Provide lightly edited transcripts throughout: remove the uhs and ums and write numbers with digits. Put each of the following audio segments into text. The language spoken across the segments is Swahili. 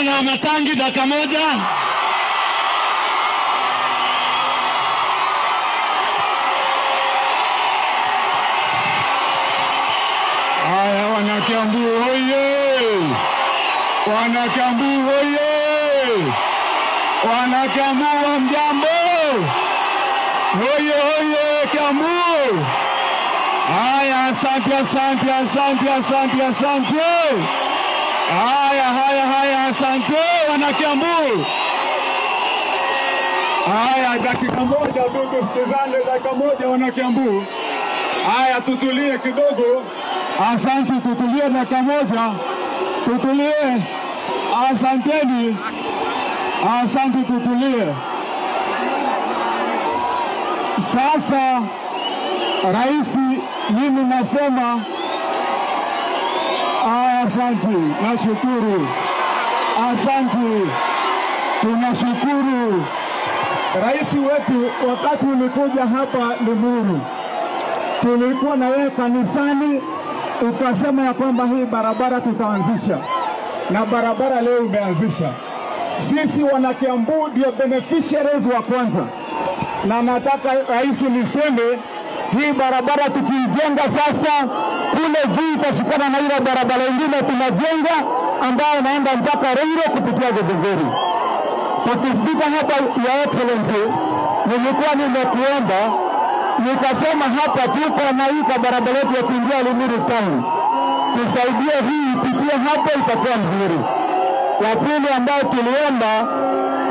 Na Matangi dakika moja. Haya, wanakiambu hoye! Wanakiambu hoye! Wanakiambu wa mjambo! Hoye hoye Kiambu! Haya, asante asante asante asante asante. Haya haya haya, asante wanakiambu. Haya, dakika moja tu tusikizane, dakika moja wanakiambu. Haya, tutulie kidogo. Asante, tutulie dakika moja. Tutulie. Asanteni. Asante, tutulie. Sasa Rais, mimi nasema asante, nashukuru. Asante, tunashukuru. Rais wetu, wakati ulikuja hapa Limuru, tulikuwa na wewe kanisani, ukasema ya kwamba hii barabara tutaanzisha, na barabara leo umeanzisha. Sisi wanakiambu ndio beneficiaries wa kwanza, na nataka Rais niseme hii barabara tukiijenga sasa, kule juu itashikana na ile barabara ingine tunajenga ambayo inaenda mpaka Ruiru kupitia Githunguri. Tukifika hapa, Your Excellency, nilikuwa nimekuomba nikasema hapa tuko na hii kwa barabara yetu ya kuingia Limuru town, tusaidie hii ipitie hapo, itakuwa mzuri. Ya pili ambayo tuliomba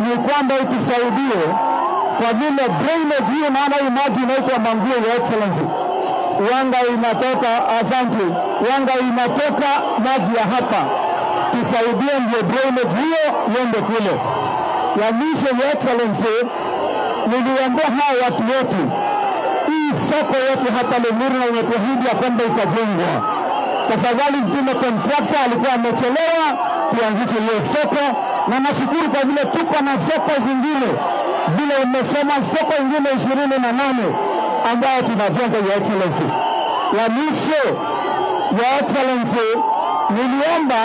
ni kwamba utusaidie kwa vile drainage hii, maana hii maji inaitwa Manguo, Your Excellency, wanga inatoka, asante, wanga inatoka maji ya hapa, tusaidie ndio drainage hiyo iende kule. Ya mwisho, Your Excellency, niliambia hawa watu wetu, hii soko yetu hapa Limuru na umetuahidi ya kwamba itajengwa. Tafadhali mtume contractor, alikuwa amechelewa, tuanzishe hiyo soko, na nashukuru kwa vile tuko na soko zingine, vile umesema soko ingine 28 ambayo tunajenga, Your Excellency. Ya mwisho, Your Excellency, niliomba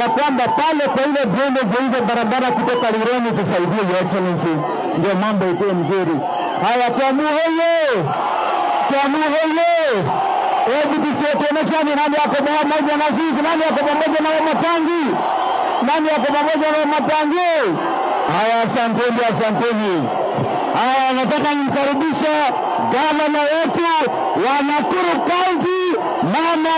ya kwamba pale kwa ile drainage hizo barabara kutoka Lironi tusaidie, Your Excellency, ndio mambo ikuwe mzuri. Haya, Kiambu hoye! Kiambu hoye! Hebu tusioneshane nani yako pamoja na sisi, nani yako pamoja na Matangi, nani yako pamoja na Matangi. Haya, asanteni, asanteni. Haya, nataka nimkaribishe gavana wetu wa Nakuru County, Mama